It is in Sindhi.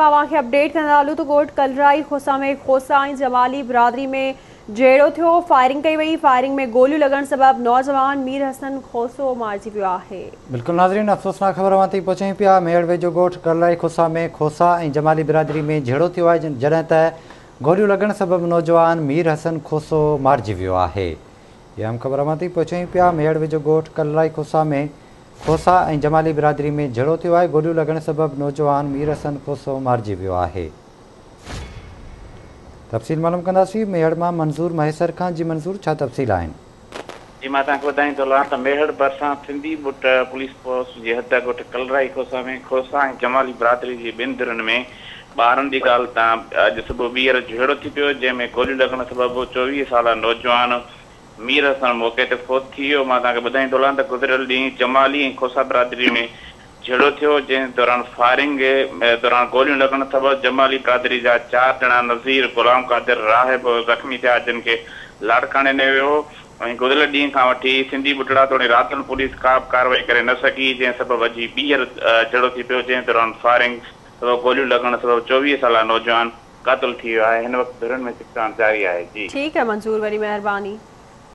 اوهان کي اپڊيٽ ڪندا هلون ته ڳوٺ ڪلرائي کوسا ۾ کوسا ۽ جمالي برادري ۾ جهيڙو ٿيو، فائرنگ ڪئي وئي، فائرنگ ۾ گوليون لڳڻ سبب نوجوان مير حسن کوسو مارجي ويو آهي. بلڪل ناظرين افسوسناڪ خبر اوهان تائين پهچايون پيا، ميهڙ ويجهو ڳوٺ ڪلرائي کوسا ۾ کوسا ۽ جمالي برادري ۾ جهيڙو ٿيو آهي جڏهن ته گوليون لڳڻ سبب نوجوان مير حسن کوسو مارجي ويو آهي. هي اهم خبر اوهان تائين پهچايون پيا، ميهڙ ويجهو ڳوٺ ڪلرائي کوسا ۾ کوسا ۽ جمالي برادري ۾ جهيڙو ٿيو آهي، گوليون لڳڻ سبب نوجوان مير حسن کوسو مارجي ويو آهي. تفصيل معلوم ڪنداسين ميهڙ مان منظور مهيسر کان، جي منظور ڇا تفصيل آهن؟ جي مان توهان کي ٻڌائيندو هلان ته ميهڙ ڀرسان سنڌي ٻٽ پوليس پوسٽ جي حد ڳوٺ ڪلرائي کوسا ۾ کوسا ۽ جمالي برادري جي ٻن ڌرين ۾ ٻارن جي ڳالهه تان اڄ صبح ٻيهر جهيڙو ٿي پيو جنهن ۾ گوليون لڳڻ سبب 24 سالا نوجوان مير حسن موقعي تي فوت ٿي ويو. مان توهان کي ٻڌائيندو هلان ته گذريل ڏينهن جمالي ۽ کوسا برادري ۾ جهيڙو ٿيو، جنهن دوران فائرنگ دوران گوليون لڳڻ سبب جمالي برادري جا 4 ڄڻا نذير، غلام قادر، راهب زخمي ٿيا، جن کي لاڙڪاڻي نيو ويو ۽ گذريل ڏينهن کان وٺي سنڌي ٻٽڙا توڙي راتن پوليس ڪا به ڪارروائي ڪري نه سگهي، جنهن سبب اڄ ٻيهر جهيڙو ٿي پيو، جنهن دوران فائرنگ سبب گوليون لڳڻ سبب 24 سالا نوجوان قتل ٿي ويو آهي، هن وقت ڌرين ۾ ڇڪتاڻ جاري آهي. جي. ٺيڪ آهي منظور وڏي مهرباني.